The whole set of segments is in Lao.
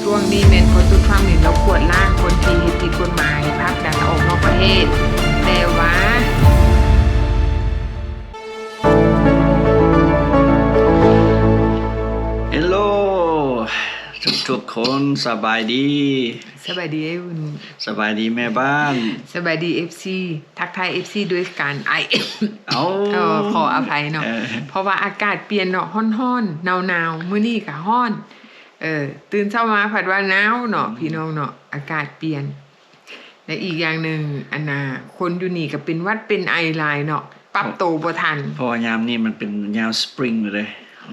ຊ່ວງນີ້ແມ່ນພໍ່ຕູ້ທຣຳນີ້ລາວກວດລ້າງຄົນທີ່ເຮັດຜິດກົດໝາຍ ຜັກດັນອອກນອກປະເທດ. ແຕ່ວ່າ ເຮລໂລ ທຸກໆຄົນ ສະບາຍດີ. ສະບາຍດີອ້າຍອຸ່ນ. ສະບາຍດີແມ່ບ້ານ. ສະບາຍດີເອັຟຊີ. ທັກທາຍເອັຟຊີດ້ວຍການໄອ. ເອົາ ເອີ ຂໍອະໄພເນາະ. ເອີ ເພາະວ່າອາກາດປ່ຽນເນາະ, ຮ້ອນໆ ໜາວໆ, ມື້ນີ້ກະຮ້ອນ. ເອີ ຕື່ນເຊົ້າມາພັດວ່າໜາວເນາະ ອືມ ພີ່ນ້ອງເນາະ, ອາກາດປ່ຽນ. ແລະ ອີກຢ່າງໜຶ່ງ ອັນນ່າ ຄົນຢູ່ນີ້ກະເປັນຫວັດເປັນໄອຫຼາຍເນາະ, ປັບໂຕບໍ່ທັນ. ເພາະວ່າຍາມນີ້ມັນເປັນຍາມສະປຣິງແລ້ວເດ້.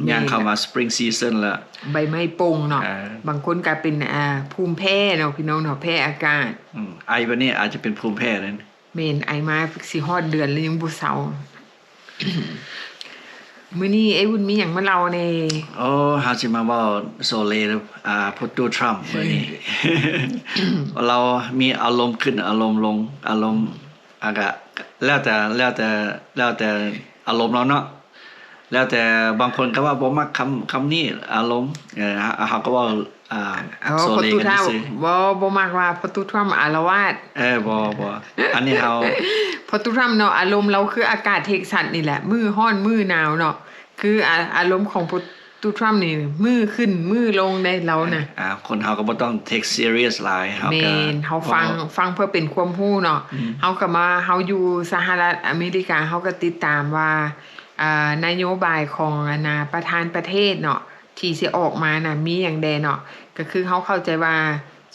ແມ່ນ ຍ່າງເຂົ້າມາສະປຣິງຊີຊັນແລ້ວ. ໃບໄມ້ປົ່ງເນາະ. ເອີ ບາງຄົນກະເປັນ ອ່າ ພູມແພ້ເນາະ ພີ່ນ້ອງເນາະ, ແພ້ອາກາດ. ອືມ ໄອແບບນີ້ອາດຈະເປັນພູມແພ້ເດ້. ແມ່ນ ໄອມາຊິຮອດເດືອນແລ້ວຍັງບໍ່ເຊົາ. ມື້ນີ້ອ້າຍວຸ້ນມີຫຍັງມາເລົ່າແດ່? ໂອ້ ເຮົາຊິມາເວົ້າໂຊເລ ອ່າ ພໍ່ຕູ້ທຣຳມື້ນີ້. ລາວມີອາລົມຂຶ້ນອາລົມລົງ, ອາລົມ ອາ ກະແລ້ວແຕ່ ແລ້ວແຕ່ ແລ້ວແຕ່ອາລົມລາວເນາະ. ແລ້ວແຕ່ ບາງຄົນກະວ່າບໍ່ມັກຄຳ ຄຳນີ້ ອາລົມ. ເອີ ເຮົາ ເຮົາກະເວົ້າ ອ່າ ເອີ ພໍ່ຕູ້ທຣຳ ບໍ່ ບໍ່ມັກວ່າພໍ່ຕູ້ທຣຳອາລະວາດ. ເອີ ບໍ່ ບໍ່ ອັນນີ້ເຮົາ ພໍ່ຕູ້ທຣຳເນາະ ອາລົມລາວຄືອາກາດເທັກຊັດນີ້ແຫຼະ, ມື້ຮ້ອນມື້ໜາວເນາະ. ຄືອາ ອາລົມຂອງພໍ່ຕູ້ທຣຳນີ້ ມື້ຂຶ້ນມື້ລົງເດ້ລາວນະ. ອ່າ ຄົນເຮົາກະບໍ່ຕ້ອງເທັກຊີຣຽສຫຼາຍ. ເຮົາກະ ແມ່ນ ເຮົາຟັງ ຟັງເພື່ອເປັນຄວາມຮູ້ເນາະ. ອືມ ເຮົາກະມາ ເຮົາຢູ່ສະຫະລັດອາເມລິກາ ເຮົາກະຕິດຕາມວ່າ ອ່າ ນະໂຍບາຍຂອງ ອັນນ່າ ປະທານປະເທດເນາະ ທີ່ຊິອອກມານະ ມີຫຍັງແດ່ເນາະ. ກະຄືເຮົາເຂົ້າໃຈວ່າ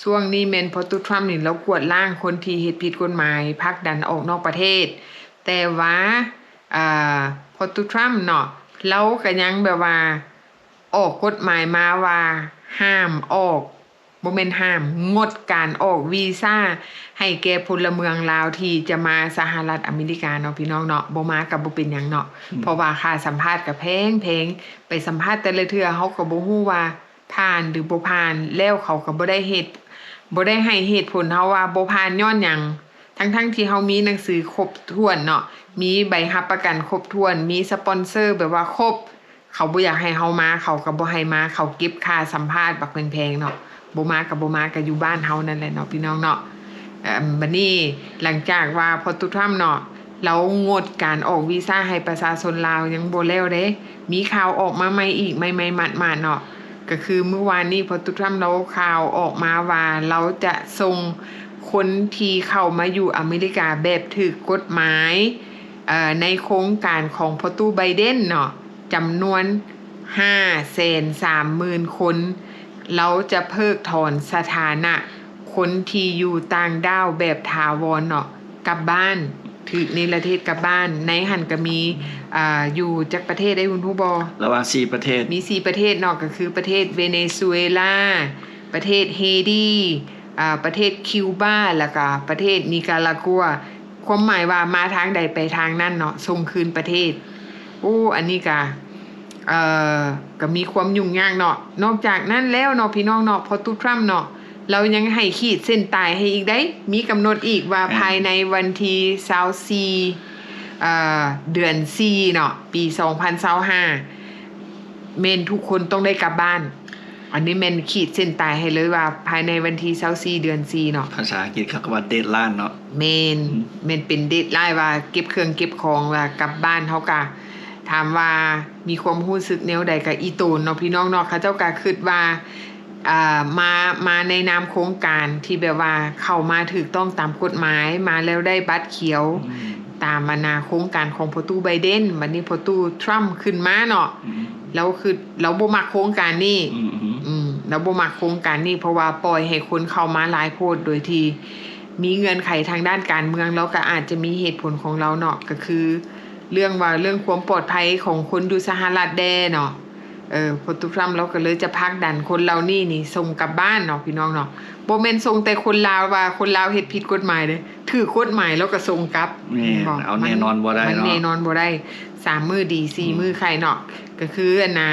ຊ່ວງນີ້ແມ່ນພໍ່ຕູ້ທຣຳນີ້ລາວກວດລ້າງຄົນທີ່ເຮັດຜິດກົດໝາຍ ຜັກດັນອອກນອກປະເທດ. ແຕ່ວ່າ ອ່າ ພໍ່ຕູ້ທຣຳເນາະ ລາວກະຍັງແບບວ່າ ອອກກົດໝາຍມາວ່າຫ້າມອອກ ບໍ່ແມ່ນຫ້າມ ງົດການອອກວີຊາໃຫ້ແກ່ພົນລະເມືອງລາວທີ່ຈະມາສະຫະລັດອາເມລິກາເນາະ ພີ່ນ້ອງເນາະ. ບໍ່ມາກະບໍ່ເປັນຫຍັງເນາະ ອືມ ເພາະວ່າຄ່າສຳພາດກະແພງໆ, ໄປສຳພາດແຕ່ລະເທື່ອເຮົາກະບໍ່ຮູ້ວ່າຜ່ານຫຼືບໍ່ຜ່ານ, ແລ້ວເຂົາກະບໍ່ໄດ້ເຫດ ບໍ່ໄດ້ໃຫ້ເຫດຜົນເຮົາວ່າບໍ່ຜ່ານຍ້ອນຫຍັງ ທັງໆທີ່ເຮົາມີໜັງສືຄົບຖ້ວນເນາະ, ມີໃບຮັບປະກັນຄົບຖ້ວນ, ມີສະປອນເຊີແບບວ່າຄົບ. ເຂົາບໍ່ຢາກໃຫ້ເຮົາມາ ເຂົາກະບໍ່ໃຫ້ມາ, ເຂົາເກັບຄ່າສຳພາດບັກແພງໆເນາະ. ບໍ່ມາກະບໍ່ມາ ກະຢູ່ບ້ານເຮົານັ້ນແຫຼະເນາະ ພີ່ນ້ອງເນາະ. ເອີ ບາດນີ້ ຫຼັງຈາກວ່າພໍ່ຕູ້ທຣຳເນາະ ລາວງົດການອອກວີຊາໃຫ້ປະຊາຊົນລາວ ຍັງບໍ່ແລ້ວເດ້, ມີຂ່າວອອກມາໃໝ່ອີກ ໃໝ່ໆໝາດໆເນາະ. ກະຄືມື້ວານນີ້ພໍ່ຕູ້ທຣຳລາວຂ່າວອອກມາວ່າ ລາວຈະສົ່ງຄົນທີ່ເຂົ້າມາຢູ່ອາເມລິກາແບບຖືກກົດໝາຍ ເອີ ໃນໂຄງການຂອງພໍ່ຕູ້ໄບເດັນເນາະ ຈຳນວນຫ້າແສນສາມໝື່ນຄົນ, ລາວຈະເພີກຖອນສະຖານະຄົນທີ່ຢູ່ຕ່າງດ້າວແບບຖາວອນເນາະ ກັບບ້ານ, ຖືກເນລະເທດກັບບ້ານ. ໃນຫັ້ນກະມີ ອ່າ ຢູ່ຈັກປະເທດ ອ້າຍອຸ່ນຮູ້ບໍ່? ລະຫວ່າງສີ່ປະເທດ. ມີສີ່ປະເທດເນາະ ກະຄືປະເທດເວເນຊູເອລາ, ປະເທດເຮດີ, ອ່າ ປະເທດຄິວບາ ແລ້ວກະປະເທດນີກາຣາກົວ. ຄວາມໝາຍວ່າມາທາງໃດໄປທາງນັ້ນເນາະ, ສົ່ງຄືນປະເທດ. ໂອ້ ອັນນີ້ກະ ເອີ ກະມີຄວາມຫຍຸ້ງຍາກເນາະ. ນອກຈາກນັ້ນແລ້ວເນາະ ພີ່ນ້ອງເນາະ, ພໍ່ຕູ້ທຣຳເນາະ ລາວຍັງໃຫ້ຂີດເສັ້ນຕາຍໃຫ້ອີກໄດ໋, ມີກຳນົດອີກວ່າ ອ່າ ພາຍໃນວັນທີຊາວສີ່ ເອີ ເດືອນສີ່ເນາະ ປີສອງພັນຊາວຫ້າ ແມ່ນທຸກຄົນຕ້ອງໄດ້ກັບບ້ານ. ອັນນີ້ແມ່ນຂີດເສັ້ນຕາຍໃຫ້ເລີຍວ່າ ພາຍໃນວັນທີຊາວສີ່ເດືອນສີ່ເນາະ. ພາສາອັງກິດເຂົາກະວ່າເດດໄລນ໌ເນາະ. ແມ່ນ ອືມ ແມ່ນເປັນເດດໄລນ໌ວ່າເກັບເຄື່ອງເກັບຂອງ ວ່າກັບບ້ານ. ເຮົາກະ ຖາມວ່າມີຄວາມຮູ້ສຶກແນວໃດ ກະອີ່ຕົນເນາະ ພີ່ນ້ອງເນາະ. ເຂົາເຈົ້າກະຄຶດວ່າ ອ່າ ມາ ມາໃນນາມໂຄງການທີ່ແບບວ່າເຂົ້າມາຖືກຕ້ອງຕາມກົດໝາຍ ມາແລ້ວໄດ້ບັດຂຽວ ອືມ ຕາມອັນນ່າໂຄງການຂອງພໍ່ຕູ້ໄບເດັນ. ບັດນີ້ພໍ່ຕູ້ທຣຳຂຶ້ນມາເນາະ ອືມ ລາວຄຶດ ລາວບໍ່ມັກໂຄງການນີ້ ອືມ ອືມ ລາວບໍ່ມັກໂຄງການນີ້ ເພາະວ່າປ່ອຍໃຫ້ຄົນເຂົ້າມາຫຼາຍໂພດ ໂດຍທີ່ມີເງື່ອນໄຂທາງດ້ານການເມືອງ ລາວກະອາດຈະມີເຫດຜົນຂອງລາວເນາະ ກະຄື ເລື່ອງວ່າ ເລື່ອງຄວາມປອດໄພຂອງຄົນຢູ່ສະຫະລັດແດ່ເນາະ. ເອີ ພໍ່ຕູ້ທຣຳລາວກະເລີຍຈະຜັກດັນຄົນເຫຼົ່ານີ້ນີ້ສົ່ງກັບບ້ານເນາະ ພີ່ນ້ອງເນາະ. ບໍ່ແມ່ນສົ່ງແຕ່ຄົນລາວ ວ່າຄົນລາວເຮັດຜິດກົດໝາຍເດ້, ຖືກກົດໝາຍລາວກະສົ່ງກັບ. ແມ່ນ ເອົາແນ່ນອນບໍ່ໄດ້ເນາະ, ມັນແນ່ນອນບໍ່ໄດ້. ສາມມື້ດີ ສີ່ມື້ໄຄເນາະ. ອືມ ກະຄືອັນນ່າ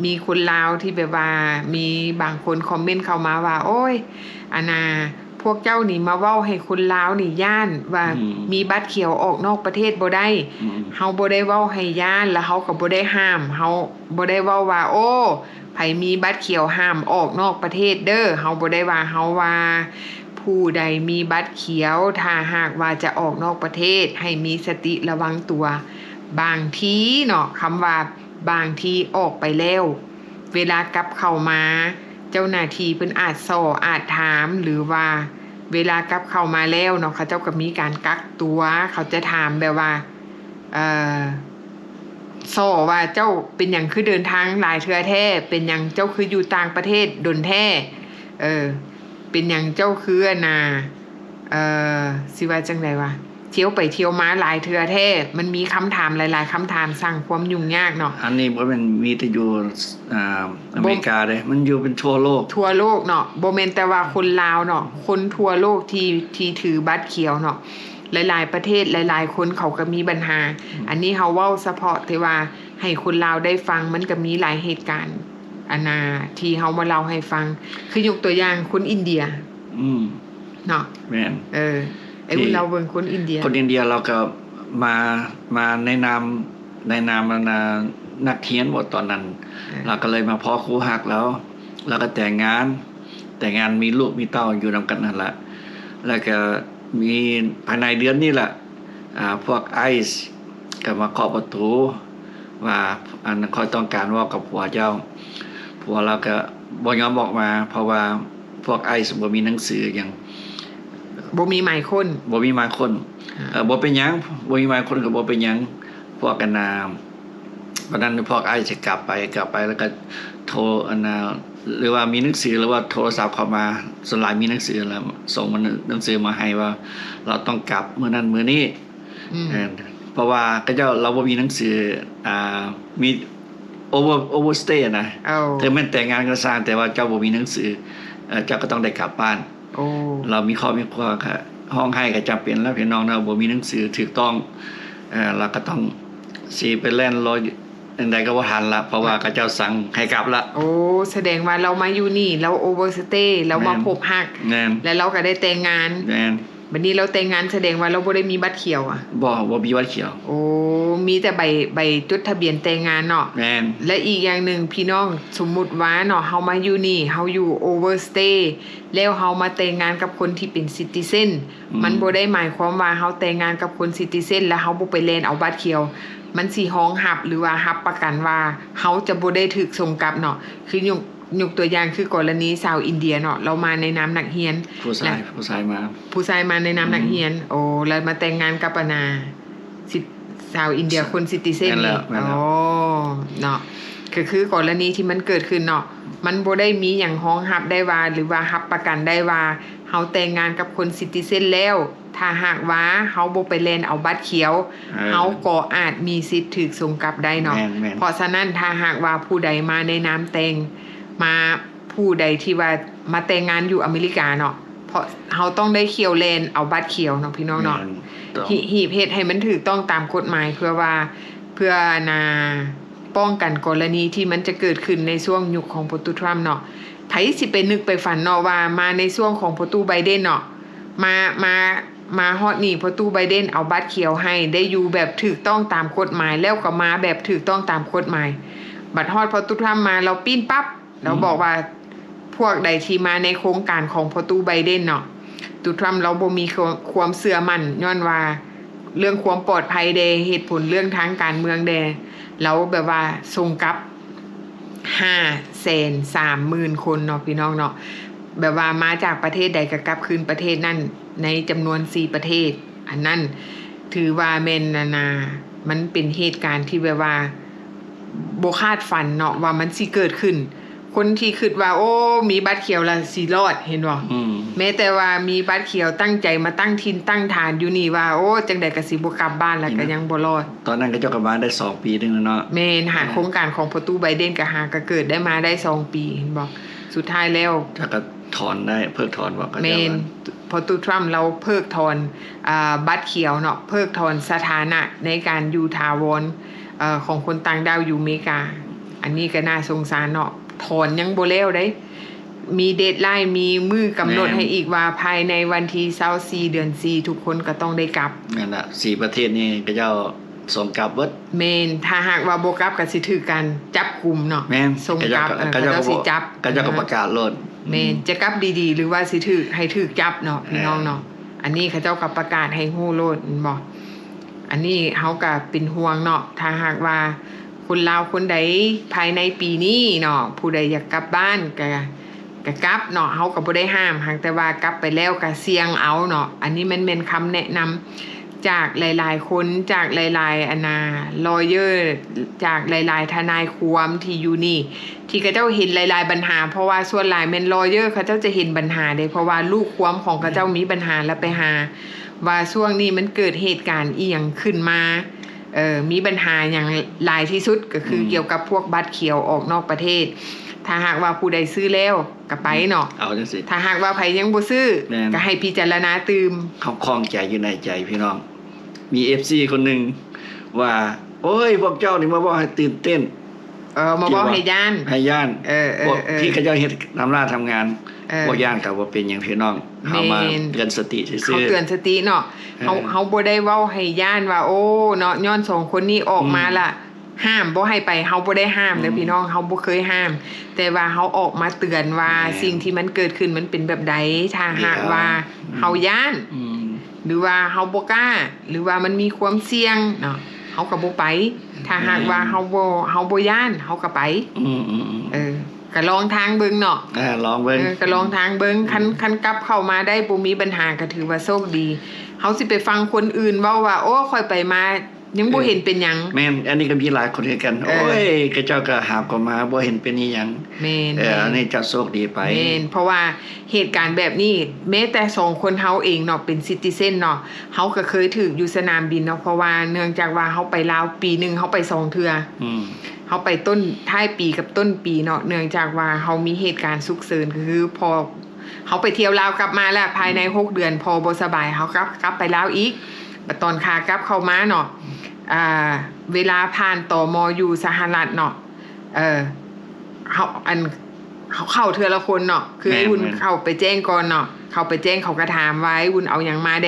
ມີຄົນລາວທີ່ແບບວ່າ ມີບາງຄົນຄອມເມັນເຂົ້າມາວ່າ ໂອ້ຍ ອັນນ່າ ພວກເຈົ້ານີ້ມາເວົ້າໃຫ້ຄົນລາວນີ້ຢ້ານວ່າ ອືມ ມີບັດຂຽວອອກນອກປະເທດບໍ່ໄດ້. ອືມ ເຮົາບໍ່ໄດ້ເວົ້າໃຫ້ຢ້ານ ລະເຮົາກະບໍ່ໄດ້ຫ້າມ, ເຮົາບໍ່ໄດ້ເວົ້າວ່າ ໂອ້ ໃຜ ໃຜມີບັດຂຽວຫ້າມອອກນອກປະເທດເດີ້. ເຮົາບໍ່ໄດ້ວ່າ ເຮົາວ່າຜູ້ໃດມີບັດຂຽວ ຖ້າຫາກວ່າຈະອອກນອກປະເທດ ໃຫ້ມີສະຕິລະວັງຕົວ. ບາງທີເນາະ ຄຳວ່າບາງທີອອກໄປແລ້ວ ເວລາກັບເຂົ້າມາ ເຈົ້າໜ້າທີ່ເພິ່ນອາດສໍ້ ອາດຖາມ ຫຼືວ່າເວລາກັບເຂົ້າມາແລ້ວເນາະ ເຂົາເຈົ້າກໍມີການກັກຕົວ ເຂົາຈະຖາມແບບວ່າ ເອີ ສໍ້ວ່າ ເຈົ້າເປັນຫຍັງຄືເດີນທາງຫຼາຍເທື່ອແທ້? ເປັນຫຍັງເຈົ້າຄືຢູ່ຕ່າງປະເທດດົນແທ້? ເອີ ເປັນຫຍັງເຈົ້າຄື ອັນນ່າ ເອີ ຊິວ່າຈັ່ງໃດວະ ທ່ຽວໄປທ່ຽວມາຫຼາຍເທື່ອແທ້? ມັນມີຄຳຖາມຫຼາຍໆຄຳຖາມ ສ້າງຄວາມຫຍຸ້ງຍາກເນາະ. ອັນນີ້ບໍ່ແມ່ນມີແຕ່ຢູ່ ອາ ອາເມລິກາເດ້ ມັນຢູ່ເປັນທົ່ວໂລກ ທົ່ວໂລກເນາະ. ບໍ່ແມ່ນແຕ່ວ່າຄົນລາວເນາະ ຄົນທົ່ວໂລກທີ່ ທີ່ຖືບັດຂຽວເນາະ ຫຼາຍໆປະເທດ ຫຼາຍໆຄົນເຂົາກໍມີບັນຫາ. ອືມ ອັນນີ້ເຮົາເວົ້າສະເພາະທີ່ວ່າໃຫ້ຄົນລາວໄດ້ຟັງ ມັນກໍມີຫຼາຍເຫດການ ອັນນ່າ ທີ່ເຮົາມາເລົ່າໃຫ້ຟັງ ຄືຍົກຕົວຢ່າງຄົນອິນເດຍ ອືມ ເນາະ. ແມ່ນ ເອີ ໄອ້ອຸ່ນເລົ່າເບິ່ງຄົນອິນເດຍ ຄົນອິນເດຍລາວກໍມາ ມາໃນນາມ ໃນນາມ ອັນນ່າ ນັກຮຽນບໍ ຕອນນັ້ນ ເອີ ລາວກໍເລີຍມາພໍຄູ່ຮັກລາວ ລາວກໍແຕ່ງງານ ແຕ່ງງານມີລູກມີເຕົ້າຢູ່ນຳກັນຫັ້ນລະ. ແລ້ວກໍມີພາຍໃນເດືອນນີ້ລະ ອາ ພວກໄອສ໌ກໍມາເຄາະປະຕູວ່າ ອັນ ຂ້ອຍຕ້ອງການເວົ້າກັບຜົວເຈົ້າ. ຜົວລາວກໍບໍ່ຍອມອອກມາ ເພາະວ່າພວກໄອສ໌ບໍ່ມີໜັງສືຫຍັງ ບໍ່ມີໝາຍຄົ້ນ ບໍ່ມີໝາຍຄົ້ນ. ອາ ເອີ ບໍ່ເປັນຫຍັງ ບໍ່ມີໝາຍຄົ້ນກໍບໍ່ເປັນຫຍັງ. ພວກ ອັນນ່າ ບັດນັ້ນພວກໄອຈະກັບໄປ ກັບໄປແລ້ວກໍໂທ ອັນນ່າ ຫຼືວ່າມີໜັງສື ຫຼືວ່າໂທລະສັບເຂົ້າມາ ສ່ວນຫຼາຍມີໜັງສືແລ້ວ ສົ່ງມາ ໜັງສືມາໃຫ້ວ່າລາວຕ້ອງກັບມື້ນັ້ນມື້ນີ້. ອືມ ເອີ ເພາະວ່າເຂົາເຈົ້າ ລາວບໍ່ມີໜັງສື ອ່າ ມີ over overstay ນະ. ເອີ ເຖິງແມ່ນແຕ່ງງານກໍຊ່າງ ແຕ່ວ່າເຈົ້າບໍ່ມີໜັງສື ເອີ ເຈົ້າກໍຕ້ອງໄດ້ກັບບ້ານ. ໂອ້ ລາວມີຄອບມີຄົວກໍຮ້ອງໄຫ້ກໍຈຳເປັນແລ້ວ ພີ່ນ້ອງເນາະ ບໍ່ມີໜັງສືຖືກຕ້ອງ ເອີ ລາວກໍຕ້ອງຊິໄປແລ່ນລໍຈັ່ງໃດກໍບໍ່ທັນລະ ເພາະວ່າເຂົາເຈົ້າສັ່ງໃຫ້ກັບລະ. ໂອ້ ສະແດງວ່າລາວມາຢູ່ນີ້ ລາວ overstay ລາວມາ ແມ່ນ ພົບຮັກ ແມ່ນ ແລ້ວລາວກໍໄດ້ແຕ່ງງານ. ແມ່ນ ບັດນີ້ລາວແຕ່ງງານ ສະແດງວ່າລາວບໍ່ໄດ້ມີບັດຂຽວອະ? ບໍ່ ບໍ່ມີບັດຂຽວ. ໂອ້ ມີແຕ່ໃບ ໃບຈົດທະບຽນແຕ່ງງານເນາະ. ແມ່ນ ແລະ ອີກຢ່າງໜຶ່ງ ພີ່ນ້ອງ ສົມມຸດວ່າເນາະ ເຮົາມາຢູ່ນີ້ ເຮົາຢູ່ overstay ແລ້ວເຮົາມາແຕ່ງງານກັບຄົນທີ່ເປັນ citizen ອືມ ມັນບໍ່ໄດ້ໝາຍຄວາມວ່າເຮົາແຕ່ງງານກັບຄົນ citizen ແລ້ວເຮົາບໍ່ໄປແລ່ນເອົາບັດຂຽວ ມັນຊິຮອງຮັບ ຫຼືວ່າຮັບປະກັນວ່າເຮົາຈະບໍ່ໄດ້ຖືກສົ່ງກັບເນາະ. ຄືຍົກ ຍົກຕົວຢ່າງຄືກໍລະນີຊາວອິນເດຍເນາະ ລາວມາໃນນາມນັກຮຽນ ຜູ້ຊາຍ ແລະ ຜູ້ຊາຍມາ ຜູ້ຊາຍມາໃນນາມ ອືມ ນັກຮຽນ. ໂອ້ ແລ້ວມາແຕ່ງງານກັບ ອັນນ່າ ຊິ ຊາວອິນເດຍ ຄົນ citizen ແມ່ນແລ້ວ ນີ້. ແມ່ນແລ້ວ ອໍ ເນາະ ກໍຄືກໍລະນີທີ່ມັນເກີດຂຶ້ນເນາະ ມັນບໍ່ໄດ້ມີຫຍັງຮອງຮັບໄດ້ວ່າ ຫຼືວ່າຮັບປະກັນໄດ້ວ່າ ເຮົາແຕ່ງງານກັບຄົນ citizen ແລ້ວ ຖ້າຫາກວ່າເຮົາບໍ່ໄປແລ່ນເອົາບັດຂຽວ ເອີ ເຮົາກໍອາດມີສິດຖືກສົ່ງກັບໄດ້ເນາະ. ແມ່ນໆ ເພາະສະນັ້ນ ຖ້າຫາກວ່າຜູ້ໃດມາໃນນາມແຕ່ງ ມາ ຜູ້ໃດທີ່ວ່າມາແຕ່ງງານຢູ່ອາເມລິກາເນາະ ເພາະເຮົາຕ້ອງໄດ້ຂຽວແລ່ນເອົາບັດຂຽວເນາະ ພີ່ນ້ອງເນາະ. ແມ່ນ ຕ້ອງ ຮີບເຮັດໃຫ້ມັນຖືກຕ້ອງຕາມກົດໝາຍ ເພື່ອວ່າ ເພື່ອ ອັນນ່າ ປ້ອງກັນກໍລະນີທີ່ມັນຈະເກີດຂຶ້ນໃນຊ່ວງຍຸກຂອງພໍ່ຕູ້ທຣຳເນາະ. ໃຜຊິໄປນຶກໄປຝັນເນາະວ່າມາໃນຊ່ວງຂອງພໍ່ຕູ້ໄບເດັນເນາະ ມາ ມາ ມາຮອດນີ້ພໍ່ຕູ້ໄບເດັນເອົາບັດຂຽວໃຫ້ ໄດ້ຢູ່ແບບຖືກຕ້ອງຕາມກົດໝາຍ ແລ້ວກໍມາແບບຖືກຕ້ອງຕາມກົດໝາຍ. ບັດຮອດພໍ່ຕູ້ທຣຳມາ ລາວປີ້ນປັບ ລາວ ອືມ ບອກວ່າ ພວກໃດທີ່ມາໃນໂຄງການຂອງພໍ່ຕູ້ໄບເດັນເນາະ ຕູ້ທຣຳລາວບໍ່ມີຄວາມ ຄວາມເຊື່ອໝັ້ນ ຍ້ອນວ່າເລື່ອງຄວາມປອດໄພແດ່ ເຫດຜົນເລື່ອງທາງການເມືອງແດ່ ລາວແບບວ່າສົ່ງກັບຫ້າແສນສາມໝື່ນຄົນເນາະ ພີ່ນ້ອງເນາະ. ແບບວ່າມາຈາກປະເທດໃດກໍກັບຄືນປະເທດນັ້ນ ໃນຈຳນວນສີ່ປະເທດ. ອັນນັ້ນຖືວ່າແມ່ນ ອັນນ່າ ມັນເປັນເຫດການທີ່ແບບວ່າບໍ່ຄາດຝັນເນາະ ວ່າມັນຊິເກີດຂຶ້ນ. ຄົນທີ່ຄິດວ່າ ໂອ້ ມີບັດຂຽວລະຊິລອດ ເຫັນບໍ່? ອືມ ແມ້ແຕ່ວ່າມີບັດຂຽວ ຕັ້ງໃຈມາຕັ້ງຖິ່ນຕັ້ງຖານຢູ່ນີ້ວ່າ ໂອ້ ຈັ່ງໃດກໍຊິບໍ່ກັບບ້ານ ລະກໍຍັງບໍ່ລອດ. ຕອນນັ້ນເຂົາເຈົ້າກໍມາໄດ້ສອງປີໜຶ່ງແລ້ວເນາະ. ແມ່ນ ຫາ ອືມ ໂຄງການຂອງພໍ່ຕູ້ໄບເດັນກໍຫາກໍເກີດໄດ້ມາໄດ້ສອງປີ ເຫັນບໍ່? ສຸດທ້າຍແລ້ວ ແລ້ວກໍຖອນໄດ້ ເພິກຖອນບໍ່? ແມ່ນ ເຂົາເຈົ້າວ່າ ພໍ່ຕູ້ທຣຳລາວເພິກຖອນ ອ່າ ບັດຂຽວເນາະ ເພິກຖອນສະຖານະໃນການຢູ່ຖາວອນ ເອີ ຂອງຄົນຕ່າງດ້າວຢູ່ເມກາ. ອັນນີ້ກໍໜ້າສົງສານເນາະ ຖອນຍັງບໍ່ແລ້ວເດ້ ມີເດດໄລນ໌ ມີມື້ກຳນົດ ແມ່ນ ໃຫ້ອີກວ່າພາຍໃນວັນທີຊາວສີ່ ເດືອນສີ່ ທຸກຄົນກໍຕ້ອງໄດ້ກັບ. ນັ້ນລະ ສີ່ປະເທດນີ້ເຂົາເຈົ້າ ສົ່ງກັບເບິດ. ແມ່ນ ຖ້າຫາກວ່າບໍ່ກັບກໍຊິຖືກການຈັບກຸມເນາະ. ແມ່ນ ສົ່ງກັບ ເອີ ເຂົາເຈົ້າກໍ ເຂົາເຈົ້າຊິຈັບ ເຂົາເຈົ້າກໍປະກາດໂລດ. ແມ່ນ ຈະກັບດີໆ ຫຼືວ່າຊິຖືກ ໃຫ້ຖືກຈັບເນາະ ພີ່ນ້ອງເນາະ. ອັນນີ້ເຂົາເຈົ້າກໍປະກາດໃຫ້ຮູ້ໂລດ ແມ່ນບໍ່? ອັນນີ້ເຮົາກໍເປັນຫ່ວງເນາະ ຖ້າຫາກວ່າຄົນລາວຄົນໃດພາຍໃນປີນີ້ເນາະ ຜູ້ໃດຢາກກັບບ້ານກໍ ກະກັບເນາະ ເຮົາກໍບໍ່ໄດ້ຫ້າມ ຫາກແຕ່ວ່າກັບໄປແລ້ວກະສ່ຽງເອົາເນາະ. ອັນນີ້ມັນແມ່ນຄຳແນະນຳຈາກຫຼາຍໆຄົນ ຈາກຫຼາຍໆ ອັນນ່າ lawyer ຈາກຫຼາຍໆທະນາຍຄວາມທີ່ຢູ່ນີ້ ທີ່ເຂົາເຈົ້າເຫັນຫຼາຍໆບັນຫາ ເພາະວ່າສ່ວນຫຼາຍແມ່ນ lawyer ເຂົາເຈົ້າຈະເຫັນບັນຫາເດ້ ເພາະວ່າລູກຄວາມຂອງເຂົາເຈົ້າມີບັນຫາ ແລ້ວໄປຫາວ່າຊ່ວງນີ້ມັນເກີດເຫດການອີ່ຫຍັງຂຶ້ນມາ ເອີ ມີບັນຫາຫຍັງຫຼາຍທີ່ສຸດ ກໍຄື ອືມ ກ່ຽວກັບພວກບັດຂຽວອອກນອກປະເທດ. ຖ້າຫາກວ່າຜູ້ໃດຊື້ແລ້ວກໍໄປເນາະ ອືມ ເອົາຈັ່ງຊີ້. ຖ້າຫາກວ່າໃຜຍັງບໍ່ຊື້ ແມ່ນ ກໍໃຫ້ພິຈາລະນາຕື່ມ. ເຮົາຂ້ອງໃຈຢູ່ໃນໃຈພີ່ນ້ອງ ມີ ເອັຟຊີ ຄົນໜຶ່ງວ່າ ໂອ້ຍ ພວກເຈົ້ານີ້ມາເວົ້າໃຫ້ຕື່ນເຕັ້ນ ເອີ ມາເວົ້າໃຫ້ຢ້ານ ໃຫ້ຢ້ານ ເອີ ເອີ ພວກ ເອີ ທີ່ເຂົາເຈົ້າເຮັດທຳລາດທຳງານ ເອີ ພວກຢ້ານກໍບໍ່ເປັນຫຍັງພີ່ນ້ອງ ເຮົາມາ ແມ່ນ ເຕືອນສະຕິຊື່ໆ ເຮົາເຕືອນສະຕິເນາະ ເອີ ເຮົາ ເຮົາບໍ່ໄດ້ເວົ້າໃຫ້ຢ້ານວ່າ ໂອ້ ເນາະ ຍ້ອນສອງຄົນນີ້ອອກມາ ອືມ ລະຫ້າມບໍ່ໃຫ້ໄປ ເຮົາບໍ່ໄດ້ຫ້າມເດີ ອືມ ພີ່ນ້ອງ ເຮົາບໍ່ເຄີຍຫ້າມ ແຕ່ວ່າເຮົາອອກມາເຕືອນວ່າ ແມ່ນ ສິ່ງທີ່ມັນເກີດຂຶ້ນມັນເປັນແບບໃດ ຖ້າຫາກວ່າ ດຽວ ອືມ ເຮົາຢ້ານ ອືມ ຫຼືວ່າເຮົາບໍ່ກ້າ ຫຼືວ່າມັນມີຄວາມສ່ຽງເນາະ ເຮົາກໍບໍ່ໄປ. ແມ່ນ ຖ້າຫາກວ່າເຮົາບໍ່ ເຮົາບໍ່ຢ້ານ ເຮົາກໍໄປ. ອືມໆໆ ເອີ ກໍລອງທາງເບິ່ງເນາະ ເອີ ລອງເບິ່ງ ເອີ ກໍລອງທາງເບິ່ງ. ອືມ ຄັນ ຄັນກັບເຂົ້າມາໄດ້ບໍ່ມີບັນຫາ ກໍຖືວ່າໂຊກດີ. ເຮົາຊິໄປຟັງຄົນອື່ນເວົ້າວ່າ ໂອ້ ຂ້ອຍໄປມາຍັງບໍ່ເຫັນເປັນຫຍັງ. ເອີ ແມ່ນ ອັນນີ້ກໍມີຫຼາຍຄົນຄືກັນ ເອີ ໂອ້ຍ ເຂົາເຈົ້າກໍຫາບເຂົ້າມາ ບໍ່ເຫັນເປັນອີ່ຫຍັງ. ແມ່ນ ເອີ ແມ່ນ ອັນນີ້ເຈົ້າໂຊກດີໄປ. ແມ່ນ ເພາະວ່າ ເຫດການແບບນີ້ ແມ້ແຕ່ສອງຄົນເຮົາເອງເນາະ ເປັນ citizen ເນາະ ເຮົາກໍເຄີຍຖືກຢູ່ສະໜາມບິນເນາະ ເພາະວ່າເນື່ອງຈາກວ່າເຮົາໄປລາວປີໜຶ່ງ ເຮົາໄປສອງເທື່ອ ອືມ ເຮົາໄປຕົ້ນ ທ້າຍປີກັບຕົ້ນປີເນາະ ເນື່ອງຈາກວ່າເຮົາມີເຫດການສຸກເສີນ ກໍຄືພໍເຮົາໄປທ່ຽວລາວກັບມາແລ້ວ ພາຍໃນ ອືມ ຫົກເດືອນ ພໍ່ບໍ່ສະບາຍ ເຮົາກັບ ກັບໄປລາວອີກ. ບັດຕອນຂາກັບເຂົ້າມາເນາະ ອ່າ ເວລາຜ່ານ ຕມ ຢູ່ສະຫະລັດເນາະ ເອີ ເຮົາ ອັນ ເຮົາເຂົ້າເທື່ອລະຄົນເນາະ ຄື ແມ່ນ ໄອ້ອຸ່ນ ແມ່ນ ເຂົ້າໄປແຈ້ງກ່ອນເນາະ ເຂົ້າໄປແຈ້ງ ເຂົາກໍຖາມວ່າ ໄອ້ອຸ່ນເອົາຫຍັງມາແດ່.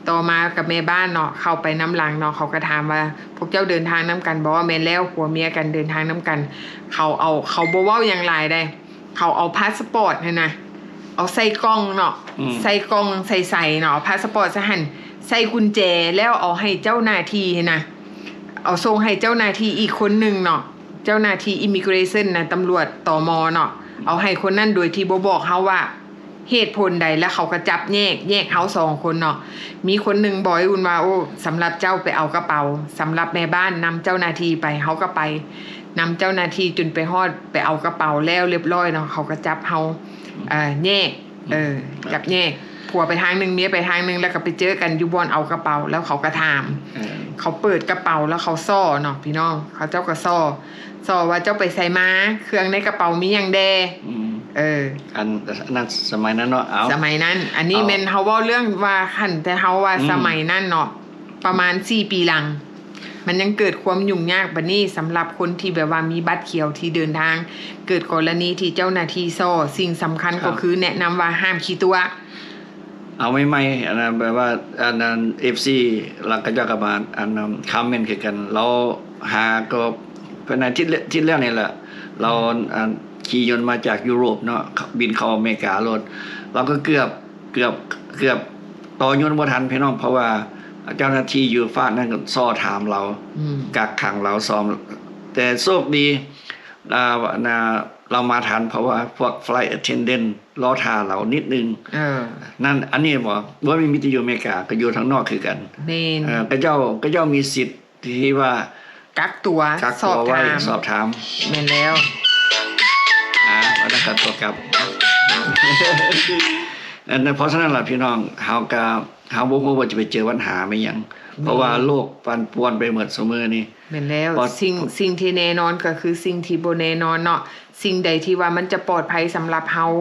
ຕໍ່ມາກັບແມ່ບ້ານເນາະ ເຂົ້າໄປນຳຫຼັງເນາະ ເຂົາກໍຖາມວ່າ ພວກເຈົ້າເດີນທາງນຳກັນບໍ່? ແມ່ນແລ້ວ ຜົວເມຍກັນເດີນທາງນຳກັນ. ເຂົາເອົາ ເຂົາບໍ່ເວົ້າຫຍັງຫຼາຍໃດ ເຂົາເອົາພາສປອດຫັ້ນນະ ເອົາໃສ່ກ່ອງເນາະ ອືມ ໃສ່ກ່ອງໃສໆເນາະ ເອົາພາສປອດໃສ່ຫັ້ນ ໃສ່ກຸນແຈ ແລ້ວເອົາໃຫ້ເຈົ້າໜ້າທີ່ຫັ້ນນະ ເອົາສົ່ງໃຫ້ເຈົ້າໜ້າທີ່ອີກຄົນໜຶ່ງເນາະ ເຈົ້າໜ້າທີ່ immigration ນະ ຕຳຫຼວດ ຕມ ເນາະ ເອົາໃຫ້ຄົນນັ້ນໂດຍທີ່ບໍ່ບອກເຮົາວ່າເຫດຜົນໃດ ແລ້ວເຂົາກໍຈັບແຍກ ແຍກເຮົາສອງຄົນເນາະ. ມີຄົນໜຶ່ງບອກອຸ່ນວ່າ ໂອ້ ສຳລັບເຈົ້າໄປເອົາກະເປົາ ສຳລັບແມ່ບ້ານນຳເຈົ້າໜ້າທີ່ໄປ ເຮົາກໍໄປນຳເຈົ້າໜ້າທີ່ຈົນໄປຮອດ ໄປເອົາກະເປົາແລ້ວລຽບຮ້ອຍເນາະ ເຂົາກໍຈັບເຮົາ ເອີ ແຍກ ເອີ ຈັບແຍກ ຜົວໄປທາງໜຶ່ງ ເມຍໄປທາງໜຶ່ງ ແລ້ວກໍໄປເຈີກັນຢູ່ບ່ອນເອົາກະເປົາ ແລ້ວເຂົາກໍຖາມ ເອີ ເຂົາເປີດກະເປົາ ແລ້ວເຂົາສໍ້ເນາະ ພີ່ນ້ອງ ເຂົາເຈົ້າກໍສໍ້ ສໍ້ວ່າ ເຈົ້າໄປໃສມາ? ເຄື່ອງໃນກະເປົາມີຫຍັງແດ່? ອືມ ເອີ ອັນ ອັນນັ້ນສະໄໝນັ້ນເນາະ ເອົາ ສະໄໝນັ້ນ ອັນນີ້ ເອົາ ແມ່ນເຮົາເວົ້າເລື່ອງວ່າ ຄັນແຕ່ເຮົາວ່າ ອືມ ສະໄໝນັ້ນເນາະ ປະມານສີ່ປີຫຼັງ ມັນຍັງເກີດຄວາມຫຍຸ້ງຍາກປານນີ້ ສຳລັບຄົນທີ່ແບບວ່າມີບັດຂຽວທີ່ເດີນທາງ ເກີດກໍລະນີທີ່ເຈົ້າໜ້າທີ່ສໍ້ ສິ່ງສຳຄັນ ຄັບ ກໍຄືແນະນຳວ່າຫ້າມຂີ້ຕົວະ. ເອົາໃໝ່ໆ ອັນນັ້ນແບບວ່າ ອັນນັ້ນ ເອັຟຊີ ແລ້ວເຂົາເຈົ້າກໍມາ ອັນນັ້ນ ຄອມເມັນຄືກັນ ລາວຫາກໍພາຍໃນທິດ ທິດແລ້ວນີ້ແຫຼະ ລາວ ອັນ ຂີ່ຍົນມາຈາກຢູໂຣບເນາະ ບິນເຂົ້າອາເມລິກາໂລດ ລາວກໍເກືອບ ເກືອບ ເກືອບຕໍ່ຍົນບໍ່ທັນພີ່ນ້ອງ ເພາະວ່າເຈົ້າໜ້າທີ່ຢູ່ຟາກນັ້ນກໍສໍ້ຖາມລາວ ອືມ ກັກຂັງລາວ ຊ້ອມ ແຕ່ໂຊກດີ ອ່າ ລາວມາທັນ ເພາະວ່າພວກ flight attendant ລໍຖ້າລາວນິດໜຶ່ງ ເອີ ນັ້ນ ອັນນີ້ບໍ່ ບໍ່ແມ່ນມີແຕ່ຢູ່ອາເມລິກາ ກໍຢູ່ທາງນອກຄືກັນ ແມ່ນ ເອີ ເຂົາເຈົ້າ ເຂົາເຈົ້າມີສິດ ທີ່ວ່າກັກຕົວ ກັກຕົວໄວ້ ສອບຖາມ ສອບຖາມ ແມ່ນແລ້ວ ອ່າ ວ່າແລ້ວກໍຕົວະກັບ ອັນນັ້ນ ເພາະສະນັ້ນລະພີ່ນ້ອງ ເຮົາກໍ ເຮົາບໍ່ຮູ້ວ່າຈະໄປເຈີບັນຫາແມ່ນຫຍັງ ແມ່ນ ເພາະວ່າໂລກປັ່ນປ່ວນໄປໝົດຊຸມື້ນີ້ ແມ່ນແລ້ວ ສິ່ງ ສິ່ງທີ່ແນ່ນອນກໍຄືສິ່ງທີ່ບໍ່ແນ່ນອນເນາະ ສິ່ງໃດທີ່ວ່າມັນຈະປອດໄພສຳລັບເຮົາ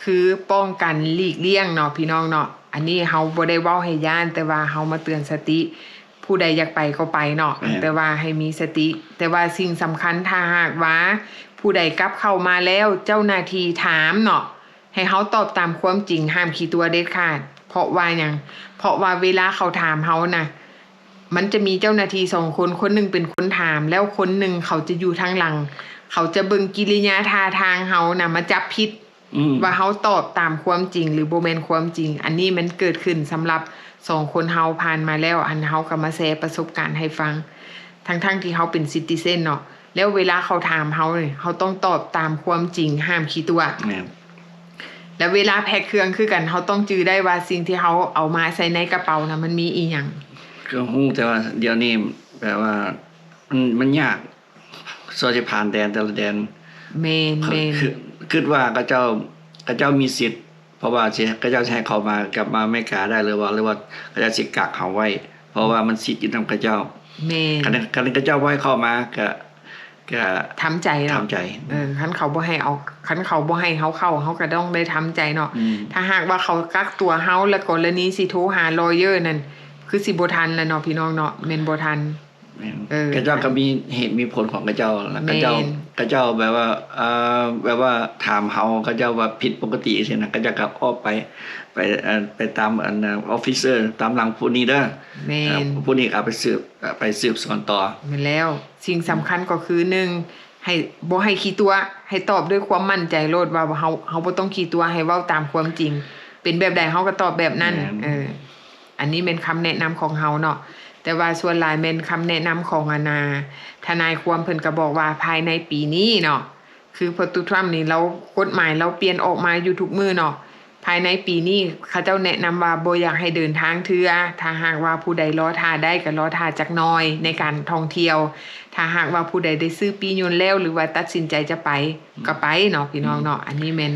ຄືປ້ອງກັນຫຼີກລ່ຽງເນາະ ພີ່ນ້ອງເນາະ ອັນນີ້ເຮົາບໍ່ໄດ້ເວົ້າໃຫ້ຢ້ານ ແຕ່ວ່າເຮົາມາເຕືອນສະຕິ ຜູ້ໃດຢາກໄປກໍໄປເນາະ ແມ່ນ ແຕ່ວ່າໃຫ້ມີສະຕິ ແຕ່ວ່າສິ່ງສຳຄັນ ຖ້າຫາກວ່າຜູ້ໃດກັບເຂົ້າມາແລ້ວ ເຈົ້າໜ້າທີ່ຖາມເນາະ ໃຫ້ເຮົາຕອບຕາມຄວາມຈິງ ຫ້າມຂີ້ຕົວະເດັດຂາດ ເພາະວ່າຫຍັງ? ເພາະວ່າເວລາເຂົາຖາມເຮົານະ ມັນຈະມີເຈົ້າໜ້າທີ່ສອງຄົນ, ຄົນໜຶ່ງເປັນຄົນຖາມ ແລ້ວຄົນໜຶ່ງເຂົາຈະຢູ່ທາງຫຼັງ, ເຂົາຈະເບິ່ງກິລິຍາທ່າທາງເຮົານະ ມາຈັບຜິດ ອືມ ວ່າເຮົາຕອບຕາມຄວາມຈິງ ຫຼື ບໍ່ແມ່ນຄວາມຈິງ. ອັນນີ້ມັນເກີດຂຶ້ນສຳລັບສອງຄົນເຮົາຜ່ານມາແລ້ວ, ອັນເຮົາກໍມາແຊປະສົບການໃຫ້ຟັງ ທັງໆທີ່ເຮົາເປັນຊິຕິເຊັນເນາະ. ແລ້ວເວລາເຂົາຖາມເຮົານີ້ ເຮົາຕ້ອງຕອບຕາມຄວາມຈິງ, ຫ້າມຂີ້ຕົວະ. ແມ່ນ. ແລ້ວເວລາແພັກເຄື່ອງຄືກັນ, ເຮົາຕ້ອງຈື່ໄດ້ວ່າສິ່ງທີ່ເຮົາເອົາມາໃສ່ໃນກະເປົານະ ມັນມີອີ່ຫຍັງ. ກໍຮູ້ແຕ່ວ່າດຽວນີ້ແບບວ່າ ມັນ ມັນຍາກ ສ່ວນຊິຜ່ານແດນແຕ່ລະແດນ. ແມ່ນ ແມ່ນ. ຄ- ຄິດວ່າເຂົາເຈົ້າ ເຂົາເຈົ້າມີສິດ ເພາະວ່າຊິ ເຂົາເຈົ້າຊິໃຫ້ເຂົ້າມາ ກັບມາອາເມລິກາໄດ້ ຫຼືວ່າ ຫຼືວ່າເຂົາເຈົ້າຊິກັກເຮົາໄວ້ ເພາະວ່າມັນສິດຢູ່ນຳເຂົາເຈົ້າ. ແມ່ນ. ຄັນ ຄັນເຂົາເຈົ້າບໍ່ໃຫ້ເຂົ້າມາ ກະ ກະ ທຳໃຈເນາະ. ທຳໃຈ. ເອີ ຄັນເຂົາບໍ່ໃຫ້ເອົາ ຄັນເຂົາບໍ່ໃຫ້ເຮົາເຂົ້າ ເຮົາກໍຕ້ອງໄດ້ທຳໃຈເນາະ. ອືມ. ຖ້າຫາກວ່າເຂົາກັກຕົວເຮົາ ແລ້ວກໍລະນີຊິໂທຫາລອຍເຢີນັ້ນ ຄືຊິບໍ່ທັນແລ້ວເນາະ ພີ່ນ້ອງເນາະ ແມ່ນບໍ່ທັນ? ແມ່ນ. ເອີ ເຂົາເຈົ້າກໍມີເຫດມີຜົນຂອງເຂົາເຈົ້າ ແລ້ວເຂົາເຈົ້າ ແມ່ນ ເຂົາເຈົ້າແບບວ່າ ເອີ ແບບວ່າຖາມເຮົາ ເຂົາເຈົ້າວ່າຜິດປົກກະຕິຊີ້ນະ ເຂົາເຈົ້າກໍອອກໄປ ໄປ ເອີ ໄປຕາມອັນ officer ຕາມຫຼັງຜູ້ນີ້ເດີ. ແມ່ນ. ເອີ ຜູ້ນີ້ກໍເອົາໄປສືບ ເອີ ໄປສືບສວນຕໍ່. ແມ່ນແລ້ວ. ສິ່ງສຳຄັນກໍຄື ໜຶ່ງ ໃຫ້ ບໍ່ໃຫ້ຂີ້ຕົວະ ໃຫ້ຕອບດ້ວຍຄວາມໝັ້ນໃຈໂລດວ່າເຮົາ ເຮົາບໍ່ຕ້ອງຂີ້ຕົວະ ໃຫ້ເວົ້າຕາມຄວາມຈິງ ເປັນແບບໃດເຮົາກໍຕອບແບບນັ້ນ. ແມ່ນ. ເອີ ອັນນີ້ແມ່ນຄຳແນະນຳຂອງເຮົາເນາະ. ແຕ່ວ່າສ່ວນຫຼາຍແມ່ນຄຳແນະນຳຂອງ ອັນນ່າ ທະນາຍຄວາມ ເພິ່ນກໍບອກວ່າພາຍໃນປີນີ້ເນາະ ຄື Donald Trump ນີ້ ລາວ ກົດໝາຍລາວປ່ຽນອອກມາຢູ່ທຸກມື້ເນາະ. ພາຍໃນປີນີ້ເຂົາເຈົ້າແນະນຳວ່າບໍ່ຢາກໃຫ້ເດີນທາງເທື່ອ ຖ້າຫາກວ່າຜູ້ໃດລໍຖ້າໄດ້ກໍລໍຖ້າຈັກໜ້ອຍໃນການທ່ອງທ່ຽວ. ຖ້າຫາກວ່າຜູ້ໃດໄດ້ຊື້ປີ້ຍົນແລ້ວ ຫຼືວ່າຕັດສິນໃຈຈະໄປ ກໍໄປເນາະ ພີ່ນ້ອງເນາະ. ອັນນີ້ແມ່ນ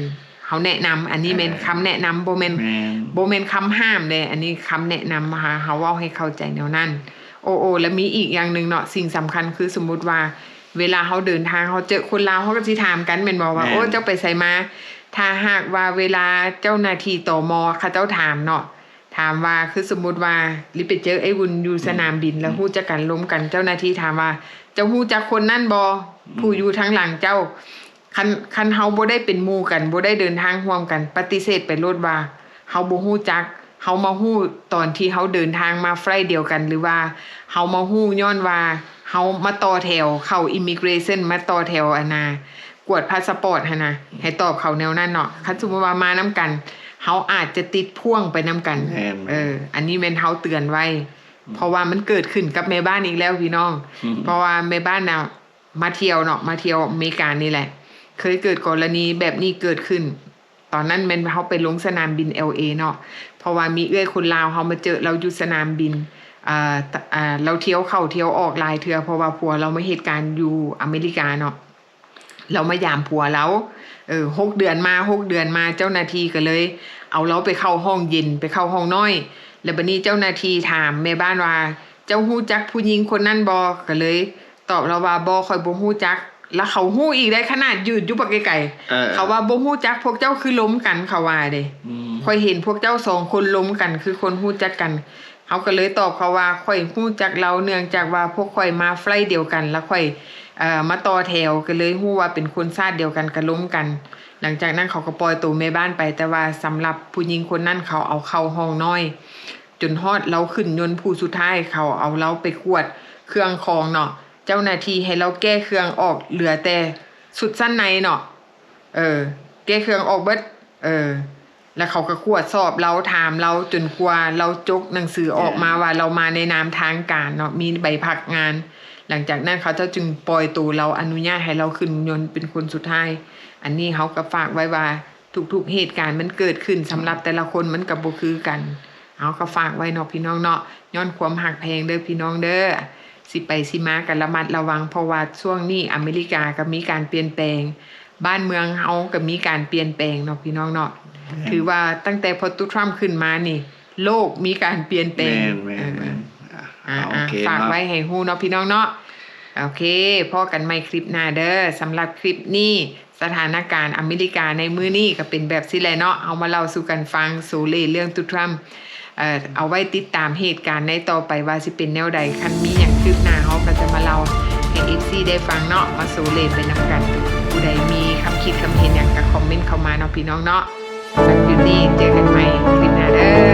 ເຮົາແນະນຳ ອັນນີ້ແມ່ນຄຳແນະນຳ ບໍ່ແມ່ນ ບໍ່ແມ່ນຄຳຫ້າມເດ້. ອັນນີ້ຄຳແນະນຳ ເຮົາ ເຮົາເວົ້າໃຫ້ເຂົ້າໃຈແນວນັ້ນ. ໂອ້ ແລ້ວມີອີກຢ່າງໜຶ່ງເນາະ ສິ່ງສຳຄັນຄື ສົມມຸດວ່າເວລາເຮົາເດີນທາງ ເຮົາເຈີຄົນລາວ ເຮົາກໍຊິຖາມກັນແມ່ນບໍ່ວ່າ ໂອ້ ເຈົ້າໄປໃສມາ? ຖ້າຫາກວ່າເວລາເຈົ້າໜ້າທີ່ ຕມ ເຂົາເຈົ້າຖາມເນາະ ຖາມວ່າ ຄືສົມມຸດວ່າ ລິໄປເຈີໄອ້ວຸນຢູ່ສະໜາມບິນ ແລ້ວຮູ້ຈັກກັນລົມກັນ ເຈົ້າໜ້າທີ່ຖາມວ່າ ເຈົ້າຮູ້ຈັກຄົນນັ້ນບໍ່ ຜູ້ຢູ່ທາງຫຼັງເຈົ້າ? ຄັນ ຄັນເຮົາບໍ່ໄດ້ເປັນໝູ່ກັນ ບໍ່ໄດ້ເດີນທາງຮ່ວມກັນ ປະຕິເສດໄປໂລດວ່າ ເຮົາບໍ່ຮູ້ຈັກ. ເຮົາມາຮູ້ຕອນທີ່ເຮົາເດີນທາງມາໄຟລດດຽວກັນ ຫຼືວ່າເຮົາມາຮູ້ຍ້ອນວ່າເຮົາມາຕໍ່ແຖວເຂົ້າ immigration ມາຕໍ່ແຖວ ອັນນ່າ ກວດພາສະປອດຫັ້ນນະ ໃຫ້ຕອບເຂົາແນວນັ້ນເນາະ. ຄັນສົມມຸດວ່າມານຳກັນ ເຮົາອາດຈະຕິດພ່ວງໄປນຳກັນ. ແມ່ນ. ເອີ ອັນນີ້ແມ່ນເຮົາເຕືອນໄວ້ ເພາະວ່າມັນເກີດຂຶ້ນກັບແມ່ບ້ານອີກແລ້ວ ພີ່ນ້ອງ. ເພາະວ່າແມ່ບ້ານນະ ມາທ່ຽວເນາະ ມາທ່ຽວອາເມລິການີ້ແຫຼະ ເຄີຍເກີດກໍລະນີແບບນີ້ເກີດຂຶ້ນ. ຕອນນັ້ນແມ່ນເຮົາໄປລົງສະໜາມບິນ ແອລ ເອ ເນາະ ເພາະວ່າມີເອື້ອຍຄົນລາວເຮົາມາເຈີລາວຢູ່ສະໜາມບິນ ເອີ ເອີ ລາວທ່ຽວເຂົ້າທ່ຽວອອກຫຼາຍເທື່ອ ເພາະວ່າຜົວລາວມາເຮັດການຢູ່ອາເມລິກາເນາະ ລາວມາຢາມຜົວລາວ ເອີ ຫົກເດືອນມາ ຫົກເດືອນມາ ເຈົ້າໜ້າທີ່ກໍເລີຍເອົາລາວໄປເຂົ້າຫ້ອງເຢັນ ໄປເຂົ້າຫ້ອງນ້ອຍ. ແລ້ວບັດນີ້ເຈົ້າໜ້າທີ່ຖາມແມ່ບ້ານວ່າ ເຈົ້າຮູ້ຈັກຜູ້ຍິງຄົນນັ້ນບໍ່? ກໍເລີຍ ຕອບລາວວ່າ ບໍ່ ຂ້ອຍບໍ່ຮູ້ຈັກ. ລະເຂົາຮູ້ອີກໄດ໋ ຂະໜາດຢືນຢູ່ບັກໄກໆ ເອີ ເຂົາວ່າ ບໍ່ຮູ້ຈັກ ພວກເຈົ້າຄືລົມກັນ ເຂົາວ່າເດ້. ອືມ ຂ້ອຍເຫັນພວກເຈົ້າສອງຄົນລົມກັນ ຄືຄົນຮູ້ຈັກກັນ. ເຮົາກໍເລີຍຕອບເຂົາວ່າ ຂ້ອຍຮູ້ຈັກລາວເນື່ອງຈາກວ່າພວກຂ້ອຍມາໄຟລດດຽວກັນ ລະຂ້ອຍ ເອີ ມາຕໍ່ແຖວ ກໍເລີຍຮູ້ວ່າເປັນຄົນຊາດດຽວກັນ ກໍລົມກັນ. ຫຼັງຈາກນັ້ນເຂົາກໍປ່ອຍໂຕແມ່ບ້ານໄປ ແຕ່ວ່າສຳລັບຜູ້ຍິງຄົນນັ້ນ ເຂົາເອົາເຂົ້າຫ້ອງນ້ອຍ ຈົນຮອດລາວຂຶ້ນຍົນຜູ້ສຸດທ້າຍ ເຂົາເອົາລາວໄປກວດເຄື່ອງຂອງເນາະ ເຈົ້າໜ້າທີ່ໃຫ້ລາວແກ້ເຄື່ອງອອກ ເຫຼືອແຕ່ຊຸດຊັ້ນໃນເນາະ ເອີ ແກ້ເຄື່ອງອອກເບິດ ເອີ ແລ້ວເຂົາກໍກວດສອບລາວ ຖາມລາວ ຈົນກວ່າລາວຈົກໜັງສືອອກມາວ່າລາວມາໃນນາມທາງການເນາະ ມີໃບພັກງານ. ຫຼັງຈາກນັ້ນເຂົາເຈົ້າຈຶ່ງປ່ອຍໂຕລາວ ອະນຸຍາດໃຫ້ລາວຂຶ້ນຍົນເປັນຄົນສຸດທ້າຍ. ອັນນີ້ເຮົາກໍຝາກໄວ້ວ່າ ທຸກໆເຫດການມັນເກີດຂຶ້ນສຳລັບແຕ່ລະຄົນ ມັນກໍບໍ່ຄືກັນ. ເຮົາກໍຝາກໄວ້ເນາະ ພີ່ນ້ອງເນາະ ຍ້ອນຄວາມຮັກແພງເດີ ພີ່ນ້ອງເດີ ຊິໄປຊິມາກໍລະມັດລະວັງ ເພາະວ່າຊ່ວງນີ້ອາເມລິກາກໍມີການປ່ຽນແປງ ບ້ານເມືອງເຮົາກໍມີການປ່ຽນແປງເນາະ ພີ່ນ້ອງເນາະ. ແມ່ນ. ຖືວ່າຕັ້ງແຕ່ Donald Trump ຂຶ້ນມານີ້ ໂລກມີການປ່ຽນແປງ. ແມ່ນ ແມ່ນ ເອີ ແມ່ນ. ອ່າ ອ່າ ໂອເຄ ຝາກໄວ້ໃຫ້ຮູ້ເນາະ ພີ່ນ້ອງເນາະ. ໂອເຄ ພໍ້ກັນໃໝ່ຄລິບໜ້າເດີ. ສຳລັບຄລິບນີ້ ສະຖານະການອາເມລິກາໃນມື້ນີ້ກໍເປັນແບບຊີ້ແຫຼະເນາະ ເຮົາມາເລົ່າສູ່ກັນຟັງ ໂຊເລເລື່ອງ Donald Trump ເອີ ເອົາໄວ້ຕິດຕາມເຫດການໃນຕໍ່ໄປວ່າຊິເປັນແນວໃດ. ຄັນມີຫຍັງຄືບໜ້າ ເຮົາກໍຈະມາເລົ່າໃຫ້ ເອັຟຊີ ໄດ້ຟັງເນາະ ມາໂຊເລໄປນຳກັນ. ຜູ້ໃດມີຄຳຄິດຄຳເຫັນຫຍັງກໍຄອມເມັນເຂົ້າມາເນາະ ພີ່ນ້ອງເນາະ. ສຳລັບຄລິບນີ້ ເຈີກັນໃໝ່ຄລິບໜ້າເດີ.